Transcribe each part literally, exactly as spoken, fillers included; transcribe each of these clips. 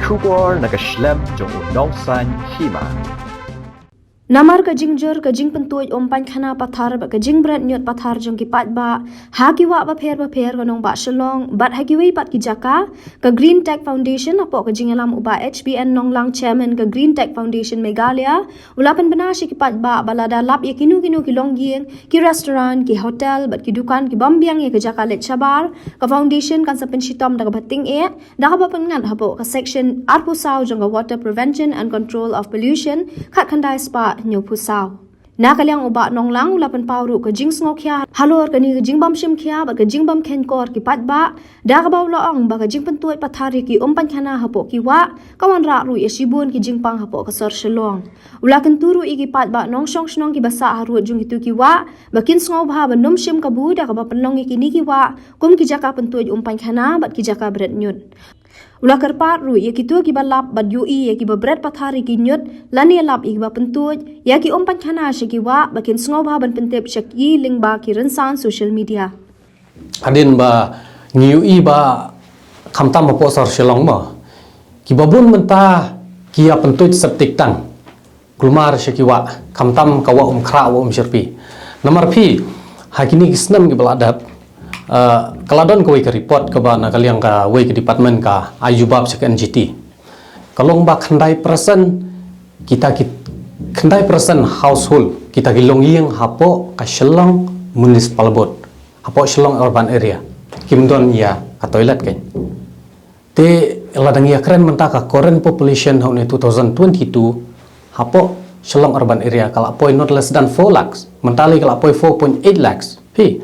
Khubor na ka shlem jong u nongsan hima. Namar ka jingjur ka jingpyntuid um painkhana pathar bad ka jingbret ñiut pathar jong ki paidbah ha ki wah bapher bapher ka nongbah Shillong bad ha kiwei pat ki jaka, ka Green Tech Foundation hapoh ka jingïalam u Bah H B N Nonglang, Chairman ka Green Tech Foundation Meghalaya, u la pynbna sha ki paidbah ba lada lap ïa kino kino ki longïing, ki restaurant, ki hotel bad ki dukan ki bym biang ïa ka jaka leit shabar, ka foundation kan sa pynshitom da kaba tyngeh da kaba pynngat hapoh ka Section arphew saw jong ka Water Prevention and Control of Pollution khatkhyndai spah hynñiewphew saw. Na ka liang u Bah Nonglang u la pynpaw ruh ka jingsngewkhia halor kane ka jingbymshim khia bad ka jingbymkheiñkor ki paidbah, da kaba u la ong ba ka jingpyntuid pathar ïa ki um painkhana hapoh ki wah ka wanrah ruh ïa shibun ki jingpang hapoh ka sor Shillong. U la kyntu ruh ïa ki paidbah nongshong shnong kiba sah harud jong kito ki wah ba kin sngewbha ban ym shim kabu da kaba pynlong ïa kine ki wah kum ki jaka pyntuid um painkhana bad ki jaka bret ñiut. U la kyrpad ruh ïa kito kiba lap bad ïohi ïa kiba bret pathar ïa ki ñiut lane lap ïa kiba pyntuid ïa ki um painkhana sha ki wah ba kin sngewbha ban pyntip sha ki lyngba ki rynsan social media. Hadien ba ngi ïohi ba khamtam hapoh sor Shillong mo, kiba bun mynta ki ïa pyntuid septic tank kulmar sha ki wah, khamtam ka Wah Umkhrah, Wah Umshyrpi. Namar phi, ha kine ki snem kiba la dep, uh, ka la don kawei ka report kaba na ka liang kawei ka department ka ai jubab sha ka N G T. Ka long ba khyndai percent kita ki, khyndai percent household kita ki longïing hapoh ka Shillong Municipal Board, hapoh Shillong Urban Area, kim don ïa ka toilet kein. Te lada ngi ïa kren mynta ka current population ha une two thousand twenty-two hapoh Shillong Urban Area ka la poi not less than four lakhs. Mynta lei ka la poi four point eight lakhs. Phi.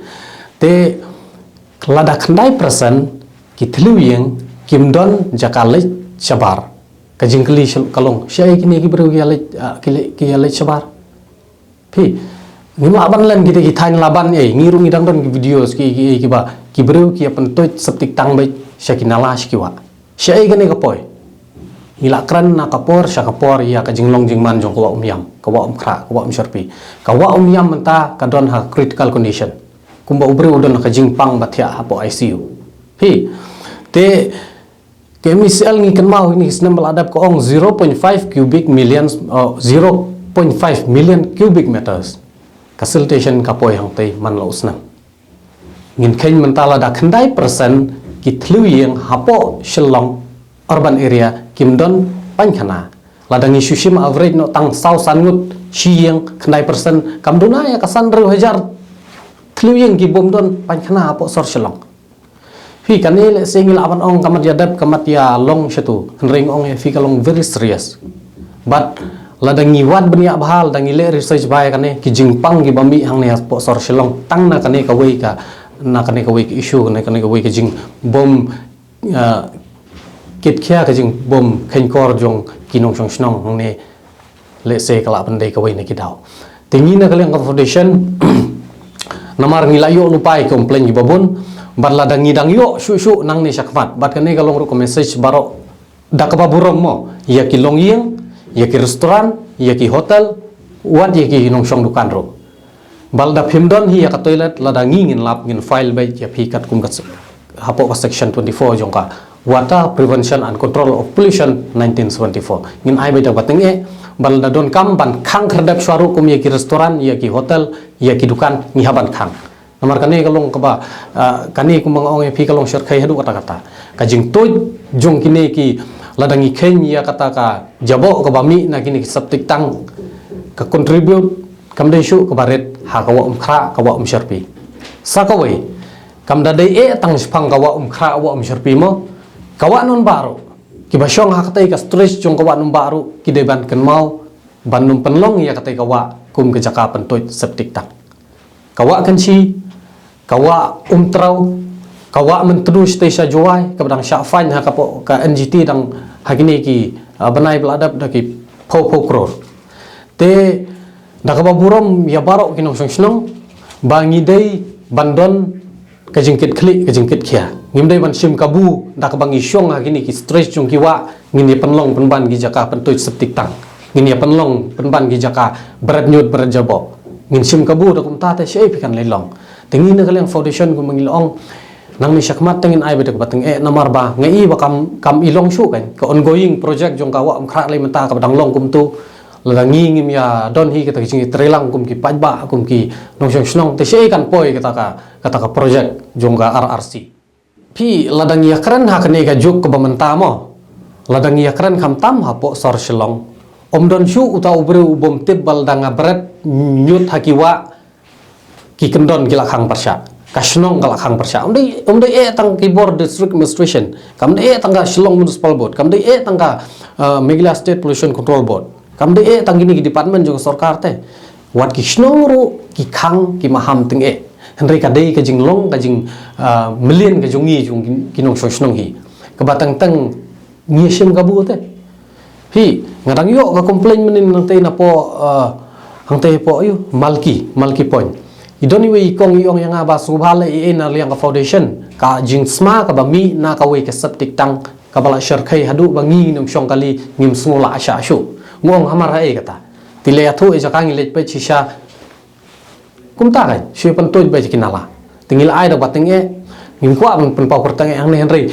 Te lada khyndai percent ki thliew ïing kim don jaka leit shabar. Ka jingkylli shil-, ka long, shaei kine ki briew ki ïa leit, ah, ki leit, ki ïa leit shabar? Phi, ngim lah ban len kita ki thaiñ Laban ei, ngi ruh ngi dang don ki videos ki, ki, kiba, ki briew ki ïa pyntuid septic tank beit sha ki nala sha ki wah. Shaei kane ka poi? Ngi la kren na ka por sha ka por ïa ka jinglong jingman jong ka Wah Umiam, ka Wah Umkhrah, ka Wah Umshyrpi. Ka Wah Umiam mynta ka don ha critical condition. Kumba u briew u don ha ka jingpang ba thiah hapoh I C U. Phi, te Ka M E C L ngi kynmaw kine ki snem ba la dep ka ong zero point five cubic million, uh, zero point five million cubic meters. Ka siltation ka poi hangtei man la u snem. Ngin kheiñ mynta lada khyndai percent ki thliew ïing hapoh Shillong urban area kim don painkhana. Lada ngi shu shim average noh tang saw san ngut shi ïing, khyndai percent kam duna ïa ka san hynriew hajar thliew ïing ki bym don painkhana hapoh sor Shillong. Phi, kane lehse ngi lah ban ong ka mat ïa dep ka mat ïa long shatu. Hynrei nga ong ïa phi ka long very serious. But lada ngi wad bniah bha, lada ngi leh research bha ïa kane, ki jingpang kiba mih hangne hapoh sor Shillong tang na kane kawei ka, na kane kawei ka issue, na kane kawei ka jingbym, ah, kitkhia, ka jingbym kheiñkor jong ki nongshong shnong hangne. Lehse ka lah ban dei kawei na ki daw. Te ngi na ka liang ka foundation, namar ngi la ïoh lypa ïa ki complaint kiba bun, bad lada ngi dang ïoh shuh shuh nangne shakhmat, bad kane ka long ruh ka message baroh da kaba burom mo, ïa ki longïing, ïa ki restaurant, ïa ki hotel, wat ïa ki nongshong dukan ruh. Ba lada phim don hi ïa ka toilet, lada ngi ngin lap, ngin file beit ïa phi katkum ka se-, hapoh ka section twenty-four jong ka Water Prevention and Control of Pollution nineteen seventy-four. Ngin ai beit da kaba tyngeh, ba lada donkam ban khang khyrdep shuwa ruh kum ïa ki restaurant, ïa ki hotel, ïa ki dukan, ngi hap ban khang. Namar kane ka long kaba, ah, kane kumba nga ong ïa phi ka long shyrkhei haduh katta katta. Ka jingtuid jong kine ki, lada ngi kheiñ ïa kata ka jaboh kaba mih na kine ki septic tank, ka contribute kam dei shuh kaba rit ha ka Wah Umkhrah, ka Wah Umshyrpi. Sa kawei, kam da dei eh tang shaphang ka Wah Umkhrah, Wah Umshyrpi mo, ka Wah Nongbah ruh, kiba shong ha katei ka stretch jong ka Wah Nongbah ruh ki dei ban kynmaw ban ym pynlong ïa katei ka wah kum ka jaka pyntuid septic tank. Ka Wah Kynshi, ka Wah Umtrew, ka Wah Myntdu shatei sha Jowai, kaba dang shah fine ha ka po-, ka N G T dang ha kine ki, ah, bnai ba la dep da ki phew phew klur. Te da kaba burom ïa baroh ki nongshong shnong ba ngi dei ban don ka jingkitkhlieh, ka jingkitkhia. Ngim dei ban shim kabu da kaba ngi shong ha kine ki stretch jong ki wah, ngin ïa pynlong pynban ki jaka pyntuid septic tank, ngin ïa pynlong pynban ki jaka bret ñiut bret jaboh. Ngin shim kabu da kumta te shaei phi kan leit long. Te ngi na ka liang foundation kumba ngi la ong, Nangne shakhmat te ngin ai beit da kaba tyngeh namar ba nga i ba kam, kam i long shuh kan ka ongoing project jong ka Wah Umkhrah lei mynta kaba dang long kumto. Lada ngi ngim ïa don hi kata ka jingïatreilang kum ki paidbah, kum ki nongshong shnong, te shaei kan poi kata ka, kata ka project jong ka R R C. Phi, lada ngi ïakren ha kane ka juk kaba mynta mo, lada ngi ïakren khamtam hapoh sor Shillong, ym don shuh uta u briew u bym tip ba lada nga bret ñiut ha ki wah, ki kyndon ki la khang pyrshah, ka shnong ka la khang pyrshah. Ym dei, ym dei eh tang ki bor District Administration, kam dei eh tang ka Shillong Municipal Board, kam dei eh tang ka, uh, Meghalaya State Pollution Control Board, kam dei eh tang kine ki department jong ka sorkar te. Wat ki shnong ruh ki khang, ki maham tyngeh. Hynrei ka dei ka jinglong, ka jing, uh, mlien ka jong ngi, jong ki, ki nongshong shnong hi, kaba teng teng ngi shim kabu te. Hi, nga dang ïoh ka complain mynnin nangtei napoh, uh, hangtei hapoh, aïu, Malki, Malki Point. I don iwei i kong i ong ïa nga ba sngewbha leh ei ei na liang ka foundation, ka jingsma kaba mih na kawei ka septic tank kaba la shyrkhei haduh ba ngi nongshong kali ngim sngew lah shah shuh. Nga ong hamar haei kata. Te leh ïathuh ïa jaka ngi leit peit shisha. Kumta kan shu pyntuid beit ki nala. Te ngi la ai da kaba tyngeh, ngim kwah ban pynpaw kyrteng eh hangne hynrei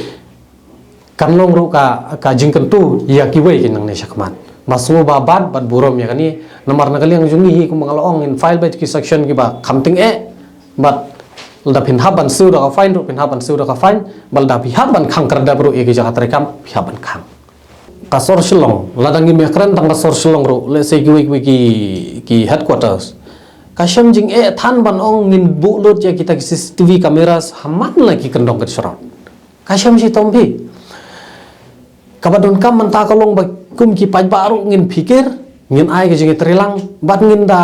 kan long ruh ka, ka jingkyntu ïa kiwei ki nangne shakhmat. Ba sngewbha bat, bat burom ïa kane, namar na ka liang jong ngi hi kumba nga la ong ngin file beit ki section kiba kham tyngeh. Bad lada phin hap ban siew da ka fine ruh phin hap ban siew da ka fine, bad lada phi hap ban khang kyrdan ruh ïa ki jaka treikam phi hap ban khang. Ka sor Shillong, lada ngim ïakren tang ka sor Shillong ruh, let's say kiwei kiwei ki, ki headquarters, ka shem jingeh than ban ong ngin buh lut ïa kita ki C C T V cameras ha man la ki kyndong kynshrot. Ka shem shitom phi. Kaba donkam mynta ka long ba kum ki paidbah ruh ngin phikir, ngin ai ka jingïatreilang, bad ngin da,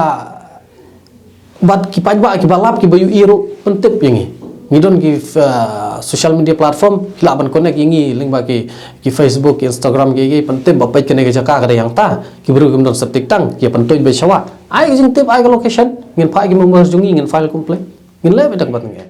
bad ki paidbah kiba lap kiba ïohi ruh pyntip ïa ngi. Ngi don ki, uh, social media platform, ki lah ban connect ïa ngi lyngba ki, ki Facebook, ki Instagram, ki, ki pyntip ba peit kane ka jaka ka dei hangta, ki briew kim don septic tank, ki pyntuid beit sha wah. Ai ka jingtip, ai ka location, ngin phah ki members jong ngi, ngin file complaint. Ngin leh beit da kaba tyngeh.